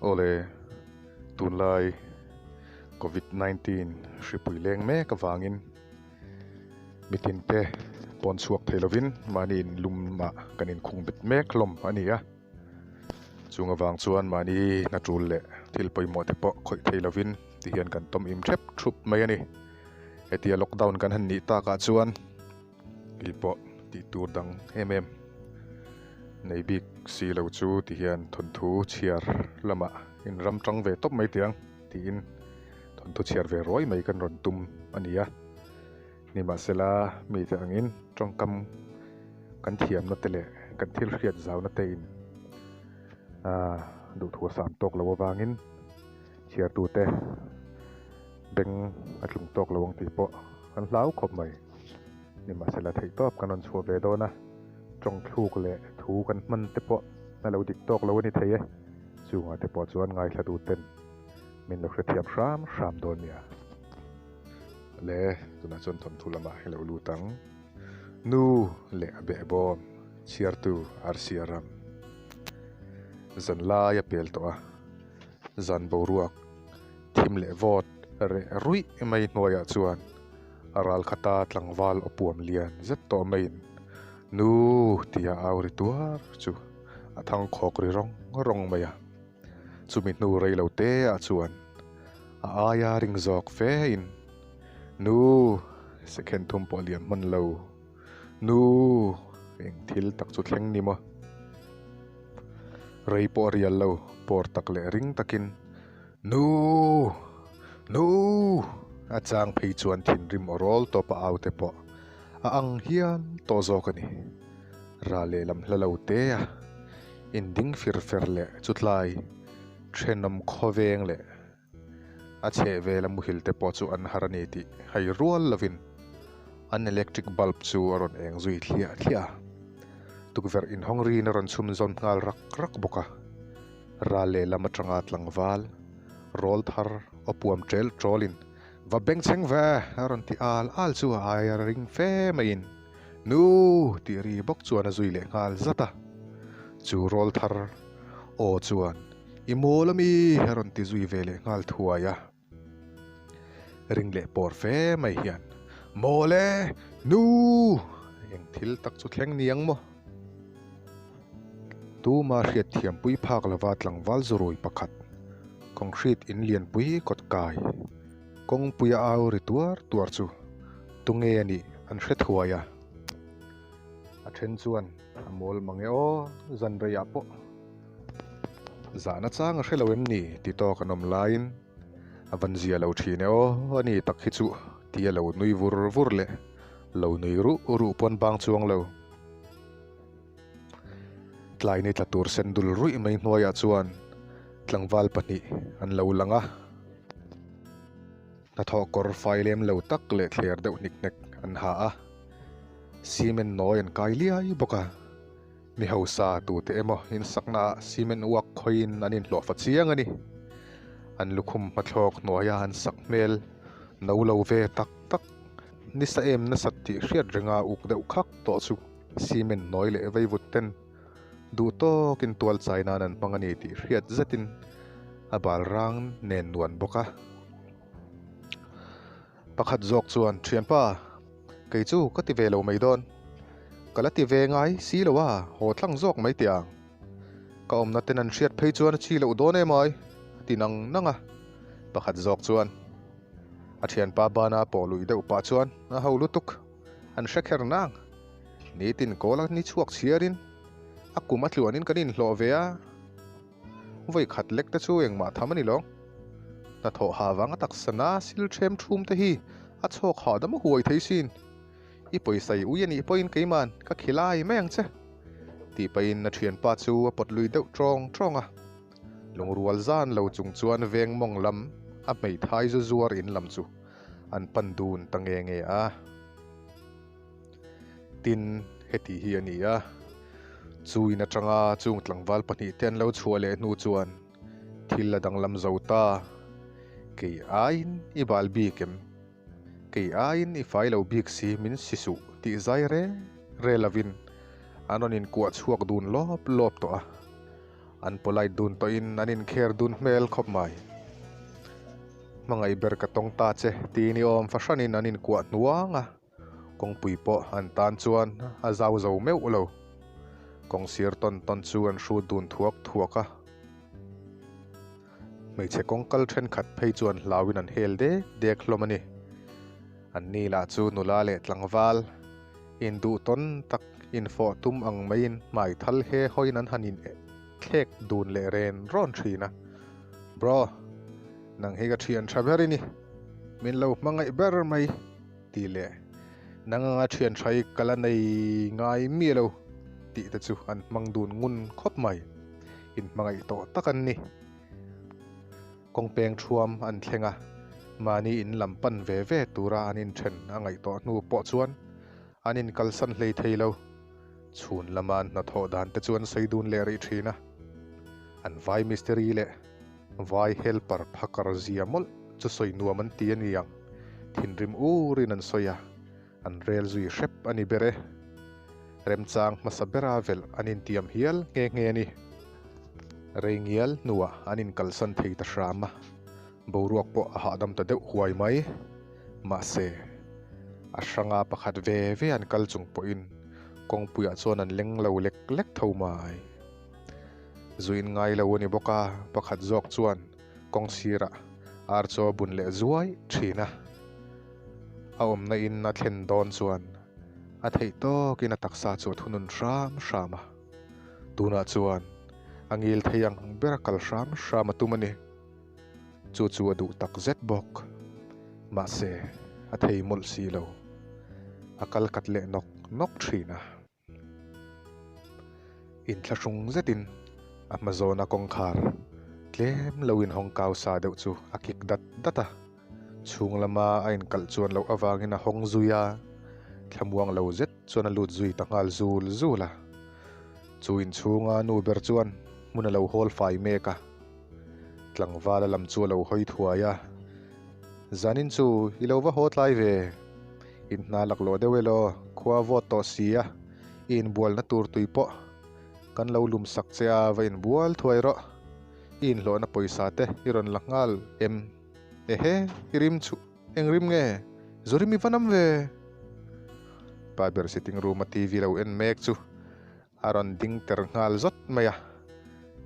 Awle, tunlai Covid 19 hripui leng mek avangin mitin te pawn chhuak thei lovin mahni in lumah kan inkhung bet mek hlawm a ni a. Chung avang chuan mahni hna tul leh thil pawimawh te pawh khawih thei lovin ti hian kan tawm im thep thup mai a ni. Hetia lockdown kan han nih takah chuan kei pawh tih tur dang em em nei bik si lo chu ti hian thawnthu chhiar lamah in ram tang ve tawp mai teh ang tiin thawnthu chhiar ve ruai mai kan rawn tum a ni a. Nimahsela mite angin tawngkam kan thiamna te leh kan thil hriat zauna te in aaa duhthu a sam tawk lo avangin chhiartute beng a tlung tawk lo ang tih pawh an hlau khawp mai. Nimahsela theihtawp kan rawn chhuah ve dawn a, tawngthluk leh thu kan hman te pawh a lo dik tawk lo a ni thei e. Chungah te pawh chuan ngaithla tuten min lo hrethiam hram hram dawn nia. Le, tunah chuan thawnthu lamah hi lo lut ang. Nu leh a behbawm chhiartu Arsia ram. Zan lai a pel tawh a, zan boruak thim leh vawt reh ruih mai hnuaiah chuan a ral khata tlangval aw puam lian zet tawh maiin Nu tia au ri tuar chu a thang khawk ri rawng rawng mai a. Chumi hnu rei lo te ah chuan a aia ring zawk fe in, Nu, second thum pawh liam hman lo. Nu, eng thil tak chu thleng ni maw? Rei pawh a rial lo, pawr tak leh ring takin, Nu! Nu! A chang phei chuan thinrim aw rawl tawp a au te pawh a ang hial tawh zawk a ni. Ral lehlam hla lo te a inding fir fer leh chutlai thenawm khawveng leh a chhehvela muhil te pawh chu an har a ni tih hai rual lovin an electric bulb chu a rawn eng zui thliah thliah a. Tukverh inhawng rin a rawn chhum zawn nghal rak rak bawk a. Ral lehlam atanga tlangval rawl thar aw puam tel tawlin Va bengchheng ve! a rawn ti al al chu a aia ring fe maiin Nu! tih ri bawk chuan a zui leh nghal zat a. Chu rawl thar aw chuan I mawl ami? a rawn ti zui ve leh nghal thuai a. Ring leh pawr fe mai hian Mawl e! Nu! Eng thil tak chu thleng ni ang maw? Tuma hriatthiampui phak lova tlangval zurui pakhat concrete in lianpui kawt kai kawngpui a au ri tuar tuar chu tunge a nih an hre thuai a. A then chuan a mawl mang e aw, zan reiah pawh zahna chang a hre lo em ni ti tawk an awm laiin a van zia lo thin e aw a ni tak hi chu ti a lo nui vur vur leh lo nui ruh ruh pawn bang chuang lo. Tlai ni tla tur sen dul ruih mai hnuaiah chuan tlangval pahnih an lo lang a. Hnathawh kawr fai lem lo tak leh thler deuh hnik hnek an ha a, cement nawi an kai liai bawk a. Mi hausa tute emaw insaknaah cement uak khawiin an inhlawhfa chiang a ni. An lukhum hmathlawk hnuaia an sak hmel no lo ve tak tak nisa em nasat tih hriat renga uk deuh khak tawh chu. Cement nawi leh veivut ten duh tawkin tual chai nan an hmang a ni tih hriat zetin a bal rang nen nuan bawk a. Pakhat zawk chuan, Thianpa, kei chu ka ti ve lo mai dawn. Ka la ti ve ngai si lo a, haw tlang zawk mai teh ang. Ka awmna ten an hriat phei chuan a chi loh dawn em ai, a ti nang nang a. Pakhat zawk chuan a thianpa bana pawh luih deuh pah chuan a ho lutuk. An hre kher nang. Nitin kawl a ni chhuak chhiarin a kum a tluanin kan inhlawh ve a, vawi khat lek te chu engmah tham a ni lo. Hnathawh ha vanga taksa na sil ṭhem ṭhum te hi a chhawk hahdam a huai thei sin. I pawisa i ui a nih pawhin keiman ka khilai mai ang che tih pahin a ṭhianpa chu a pawt lui deuh ṭawng ṭawng a. Lungrual zan lo chung chuan veng mawng lam a hmeithai zu zuar in lam chu an pan dun ta nge nge a. Tin, heti hi a ni a, chu in atanga chung tlangval pahnihte an lo chhuah leh hnu chuan thil a danglam zo ta. Kei aiin i bal bik em? Kei aiin i fai lo bik si min si suh tih zai re re lovin an rawn inkuah chhuak dun lawp lawp tawh a. An polite dun tawhin an inkhêr dun hmel khawp mai. Hmangaih ber ka tawng ta che ti ni awm fahranin an inkuah hnuang a, kawngpui pawh an tan chuan a zau zo meuh lo. Kawng sir tawn tawn chu an hrut dun thuak thuak a. Hmeichhe kawngkal thenkhat phei chuan hlauin an hel dek dek hlawm a ni. An ni lah chu nula leh tlangval induh tawn tak infawh tum ang maiin hmai thal he hawiin an han in thlek dun leh ren rawn thin a. Bro, nang hi ka thian tha ber i ni, min lo hmangaih ber mai tih leh nang anga thian tha hi ka la nei ngai miah lo tih te chu an hmang dun ngun khawp mai. Inhmangaih tawh tak an ni. Kawngpeng thuam an thleng a, mahni in lam pan ve ve tura an inthen a ngaih tawh hnu pawh chuan an inkalsan hlei thei lo. Chhun lama an hnathawh dan te chu an sawi dun leh rih thin a, an vai mistiri leh vai helper phakar zia mawlh chu sawi nuam an ti a ni ang, thinrim urin an sawi a, an rel zui hrep a ni ber e. Remchang hmasa bera velh an intiam hial nghe nghe a ni. Rei ngial hnuah an inkalsan thei ta hram a, boruak pawh a hahdam ta deuh huai mai. Mahse, a hranga pakhat ve ve an kal chung pawhin kawngpuiah chuan an leng lo lek lek tho mai. Zuin ngai lo a ni bawk a, pakhat zawk chuan kawng sirah ar chaw a bun leh zuai thin a. A awmna in a thlen dawn chuan a theih tawkin a taksa chu a thunun hram hram a. Tunah chuan a ngil thei ang ber a kal hram hram a tum a ni. Chu chu a duh tak zet bawk. Mahse, a thei mawlh si lo. A kal kat leh nawk nawk thin a. Inthlahrung zetin a hma zawna kawngkhar tlem lo inhawng kau sa deuh chu a kik dat dat a. Chhung lama a inkalh chuan loh avangin a hawng zui a, thlamuang lo zet chuan a lut zui ta nghal zul zul a. Chu inchhunga nu ber chuan hmun a lo hawl fai mek a. Tlangvala lam chu a lo hawi thuai a, Zanin chu i lo va haw tlai ve, in hna laklawh deuh elaw, khua vawt tawh si a, i inbualna tur tui pawh kan lo lum sak che a, va inbual thuai rawh, i inhlawhna pawisa te i rawn la nghal em? Ehe, i rim chu eng rim nge? Zu rim i va nam ve! Pa ber sitting room a TV lo en mek chu A rawn ding ter nghal zawt mai a,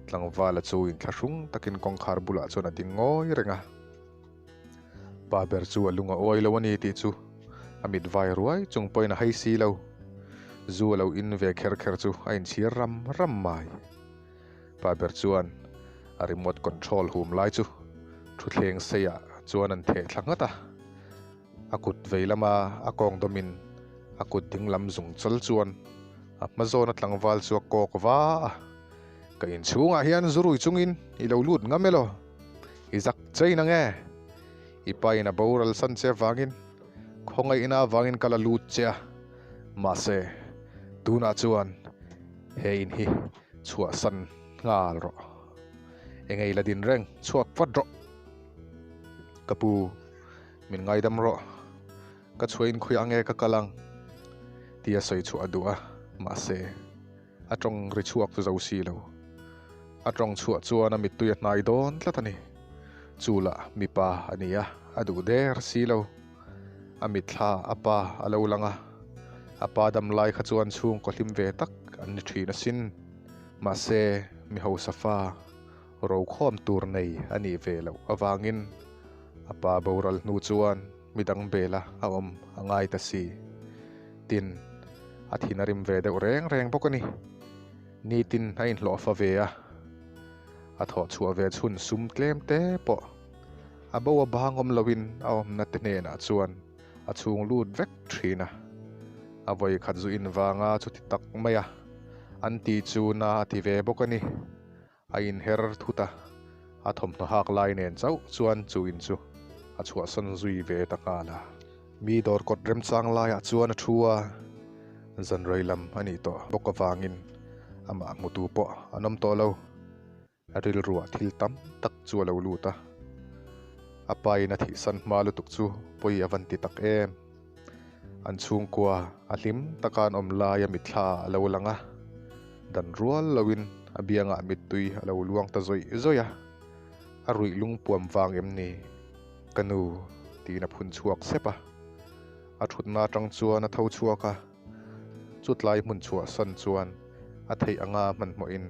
tlangvala chu inthlahrung takin kawngkhar bulah chuan a ding ngawi reng a. Pa ber chu a lung a awi lo a ni tih chu a mit vai ruai chung pawhin a hai si lo. Zu a lo in ve kher kher chu a inchhir ram ram mai. Pa ber chuan a remote control hum lai chu thuthleng seiah chuan an theh thla nghat a. A kut vei lama a kawng dawmin a kut ding lam zung chawl chuan a hma zawna tlangval chu a kawk va a, Ka inchhungah hian zu rui chungin i lo lut ngam elaw? I zak chei na nge? I pain a boral san che avangin khawngaihna avangin ka la lut che a, mahse tunah chuan he in hi chhuahsan nghal rawh. Engei la din reng chhuak vat rawh ka pu. Min ngaidam rawh, ka chhuahin khawiah nge ka kal ang? Tia sawi chhuah a duh a, mahse, a tawng ri chhuak zo si lo. A tawng chhuah chuan a mittui a hnai dawn tlat a ni. Chu lah mipa a ni a, a duh der si lo. A mitthla a pa a lo lang a, a pa dam lai kha chuan chhungkaw hlim ve tak an ni thin asin. Mahse, mi hausa fa rokhawm tur nei a nih ve loh avangin A pa boral hnu chuan midang bela a awm a ngai ta si. Tin, a thin a rim ve deuh reng reng bawk a ni. Nitin a inhlawh fa ve a, a thawh chhuah ve chhun sum tlem te pawh a bo a bang awm loin a awmna te hnenah chuan a chhung lut vek thin a. A vawi khat zu invanga chuti tak mai a, an ti chu na a ti ve bawk a ni. A inher thut a, a thawmhnaw hak lai nen chauh chuan chu in chu a chhuahsan zui ve ta nghal a. Mi dawr kawt remchang laiah chuan a thu a, zan rei lam a nih tawh bawk avangin amah hmutu pawh an awm tawh lo. A rilruah thil tam tak chu a lo lut a, a pain a thihsan hma lutuk chu pawi a van ti tak em. An chhungkua a hlim taka an awm laia mitthla a lo lang a, dan rual loin. A biangah mittui a lo luang ta zawih zawih a, a ruih lungpuam vang em ni? Ka nu, tiin a phun chhuak sep a. A thutna atang chuan a tho chhuak a, chutlai hmun chhuahsan chuan a theih anga hmanhmawhin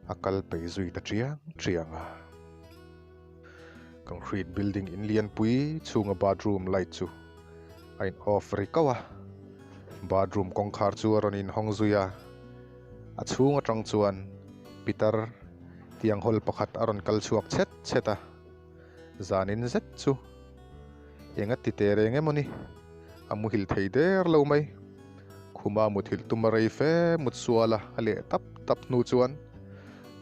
a kal pei zui ta chiang chiang a. Concrete building in lianpui chhunga bathroom light chu a in off ri kauh a, bathroom kawngkhar chu a rawn inhawng zui a, a chhung atang chuan pitar tiang hawl pakhat a rawn kal chhuak chhet chhet a, zanin zet chu eng a ti teh reng emaw ni, a muhil thei der lo mai, khuma muthilh tum a rei fe mut sual a, a leh tap tap hnu chuan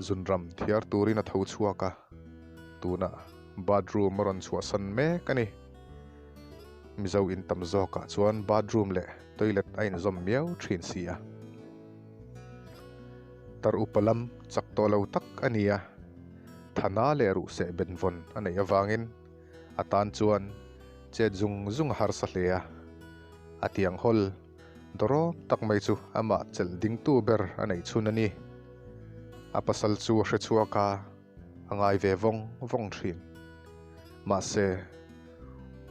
zunram thiar turin a tho chhuak a. Tunah bathroom a rawn chhuahsan mek a ni. Mizo in tam zawkah chuan bathroom leh toilet a inzawm miau thin si a. Tar upa lam chak tawh lo tak a ni a, Thana leh ruhseh benvawn a neih avangin a tan chuan chet zung zung a harsa hle a. A tiang hawl dawrawm tak mai chu amah chelh dingtu ber a neih chhun a ni. A pasal chu a hre chhuak a. A ngai ve vawng vawng thin. Mahse,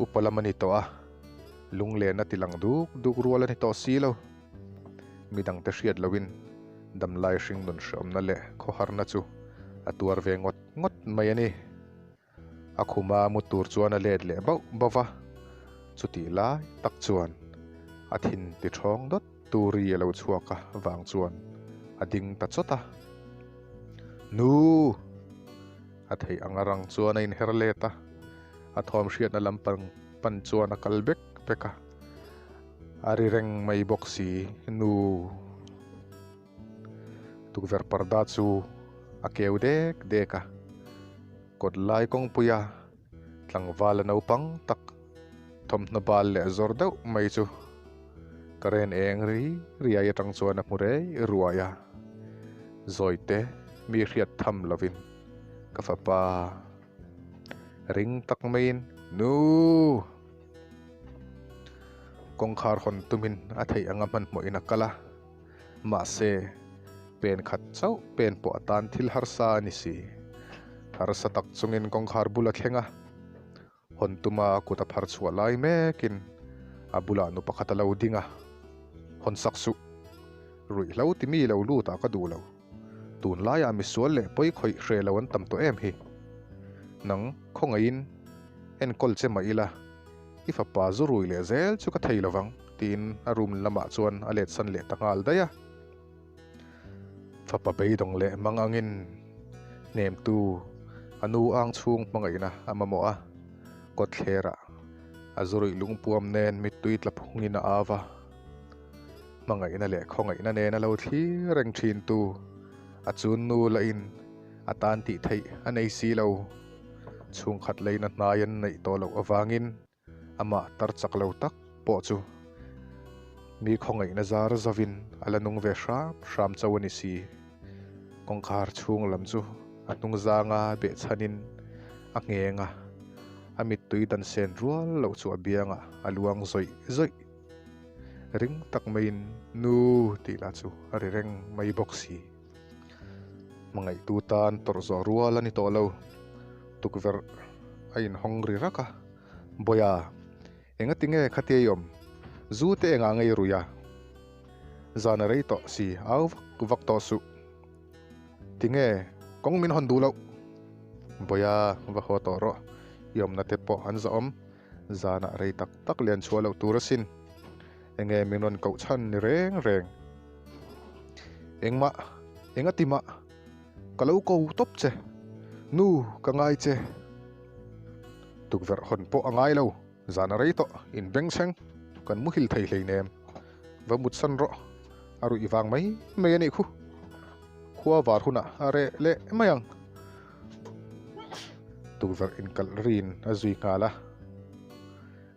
upa lam a ni tawh a, lunglen a ti lang duk duk rual a ni tawh si lo. Midangte hriat loin damlai hringnun hreawmna leh khawharna chu a tuar ve ngawt ngawt mai a ni. A khuma mu tur chuan a let leh bauh bauh va, chutih lai tak chuan a thin ti thawng dawt turi a lo chhuak a vang chuan a ding ta chawt a. Nu! A theih anga rang chuan a inher let a, a thawm hriatna lampang pan chuan a kal bek bek a, a ri reng mai bawk si, Nu! Tukverh parda chu a keu dek dek a, kawt lai kawngpuia tlangval a naupang tak thawmhnaw bal leh zawr deuh mai chu karen eng ri riai atang chuan a hmu rei ruai a, Zawite mi hriat tham lovin ka fapa ring tak maiin Nu! Kawngkhar hawn tumin a theih anga hmanhmawhin a kal a. Mahse, pen khat chauh pen pawh atan thil harsa a ni si. Harsa tak chungin kawngkhar bul a thleng a, hawn tuma kut a phar chhuah lai mekin a bulah nu pakhat a lo ding a, Hawn sak suh, ruihhlo ti mi lo lut ah ka duh lo. Tunlaiah misual leh pawi khawih hre lo an tam tawh em hi. Nang khawngaihin enkawl che mah ila, I fapa zu rui leh zel chu ka thei lovang, tiin a room lamah chuan a letsan leh ta nghal daih a. Fapa beidawng leh mang angin hnemtu a nu ang chhung hmangaihna a mamawh a, kawtthlerah a zu ruih lungpuam nen mittui tla phungin a au va. Hmangaihna leh khawngaihna nen a lo thlir reng thintu a chun nu lahin a tan tih theih a nei si lo. Chhungkhat leina hnai an neih tawh loh avangin amah tar chak lo tak pawh chu mi khawngaihna zar zavin a la nung ve hram hram chauh a ni si. Kawngkhar chhung lam chu a hnung zanga behchhanin a ngheng a, a mittui dan sen rual loh chu a biangah a luang zawih zawih. Ring tak maiin nu tih lah chu a ri reng mai bawk si. Hmangaihtu tan tawrh zawh rual a ni tawh lo. Tukverh a inhawng ri rak a, Bawia, engati nge khatia i awm? Zu te engah ngei rui a? Zan a rei tawh si, au vak vak tawh suh. Tinge kawng min hawn duh loh? Bawia, va haw tawh rawh, i awmna te pawh an zahawm. Zanah rei tak tak lian chhuah loh tur asin. Enge min rawn koh chhan ni reng reng. Engmah, engati mah, ka lo ko tawp che. Nu, ka ngai che. Tukverh hawn pawh a ngai lo, zan a rei tawh, in beng thleng, kan muhil thei hleinem. Va mutsan rawh, a ruih vang mai mai a nih khu. Khua var hunah a reh leh mai ang. Tukverh inkalh rin a zui nghal a,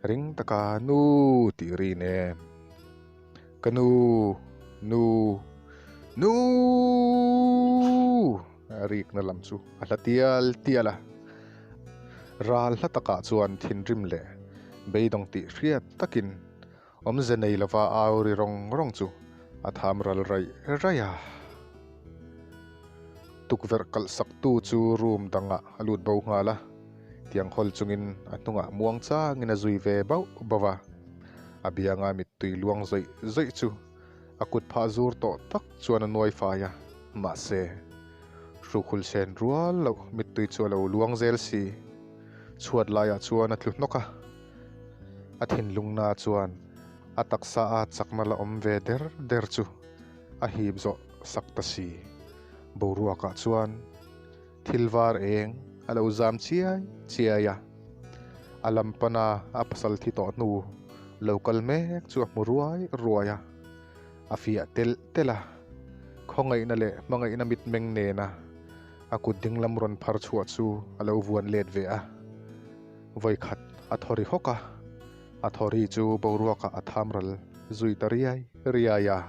ring taka nu tih ri nen ka nu, nu, nu a rikna lam chu a hla tial tial a. Ral hla takah chuan thinrim leh beidawng tih hriat takin Awmze nei lova au ri rawng rawng chu a tham ral raih raih a. Tukverh kalh saktu chu room dangah a lut bo nghal a, tiang hawl chungin a hnungah muang changin a zui ve bauh bauh a. A bianga mittui luang zawih zawih chu a kut phah zur tawh tak chuan a nuai fai a, mahse, hrukhul sen rual loh mittui chu a lo luang zel si. Chhuat laiah chuan a tlu hnawk a, a thinlungna chuan a taksa a chakna la awm ve der der chu a hip zawh sak ta si. Boruakah chuan thil var eng a lo zam chiai chiai a, a lam pana a pasal thi tawh hnu lo kal mek chu a hmu ruai ruai a, a fiah telh telh a, khawngaihna leh hmangaihna mitmeng nena a kut dinglam rawn phar chhuah chu a lo vuan let ve a, vawikhat a thaw ri hawk a, a thaw ri chu boruakah a tham ral zui ta riai riai a.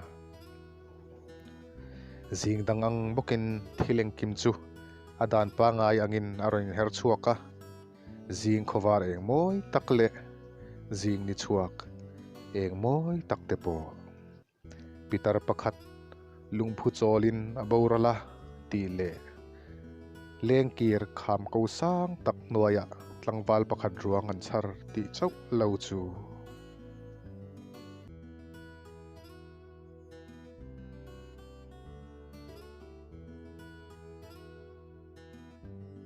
Zing dang ang bawkin thil engkim chu a dan pangai angin a rawn inher chhuak a, zing khawvar eng mawi tak leh zing ni chhuak eng mawi tak te pawh pitar pakhat lungphu chawlin a boral a tih leh lengkir kham ko sang tak hnuaiah tlangval pakhat ruang an chhar tih chauh lo chu.